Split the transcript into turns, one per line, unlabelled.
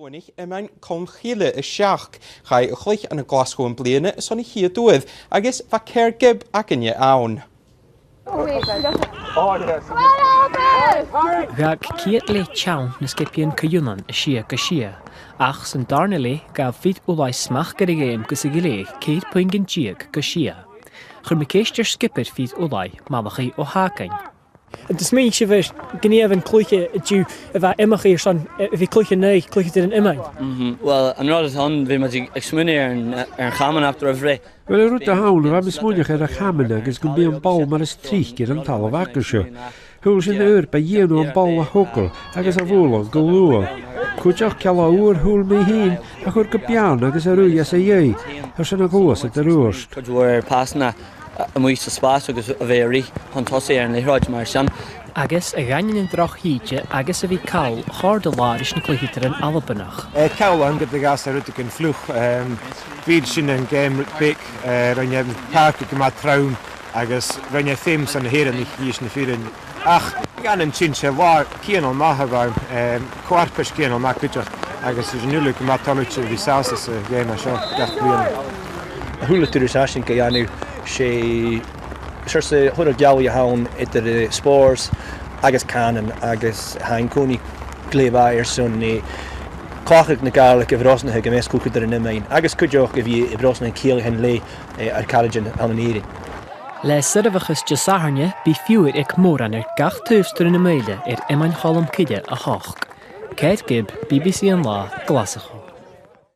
Bhunaigh Iomáin Cholmchille isteach. Chaith a chluiche an Glaschú an bliana is an chéad uaimh agus bheadh céir gib againne ann.
Bheadh céad leith teann na scipian Caiúnan i sia go sia, ach san darna leith ghabh fid Ulaidh smacht ar a ghéim gus a ghléigh 14 puingin go sia. Chuir mé ceist ar scipir fid Ulaidh, Malachy Ó hEagáin.
Do smaoinigh sibh ar ghníomh an cluiche i dtiú a bheith imeachaí ar son a bhí cluiche naoi cluiche idir an iomáin?
Bhuel, an rud atá ann, bhí muid ag smaoineamh ar an chamanacht roimh ré.
Bhuel, an rud atá ann, bheadh mé smaoineach ar an chaman agus go mbíonn an ball mar is trísc ar an talamh acu seo. Thuill sin uair ba dhéanamh an ball a thógáil agus a bhualadh go luath. Cuideoidh cealla úr shúil mé féin a chur go beann agus a ruaidh as a dheidh, ar son a gcluasa de rúirt.
Cuid mhór pasanna amuigh sa spás agus a bheith ag rith chun tosaigh ar an liathróid mar sin.
Agus a ghainneann an droch-thaoide agus a bhí call chor de lár leis na cluichí tar an Albanach.
Ceall go gas ar rud an fliuch. Bhíd sin an géim beic rinne páirc go maith trom agus rinne feidhm san na hÉireann thíos na fírinne. Ach gan an tsinse lár cineál maith a bheith comharpais cineál maith cuideachta agus is an uile go maith tolúite a bhí sásta sa ghéim seo gach bliain.
A shúile turas aisin go dhéanamh sé sirsa chuir gealaigh a ann idir Spurs agus Cannon agus tháinig cónaí gléibhe ar son clochadh na Gaelic i bhFrosnaithe go measc cúpla idir an iomáin agus cuid acu a bhí i bhFrosnaithe ciallaithe lae ar Carrigan ann in Éirinn.
Le soirbheachas Dé Sathairne, bí fiúir ag mórán ar gach taobh tar na Méile ar Iomáin Cholm Cille 8. Kate Gibb, BBC An Lá, Glaschú.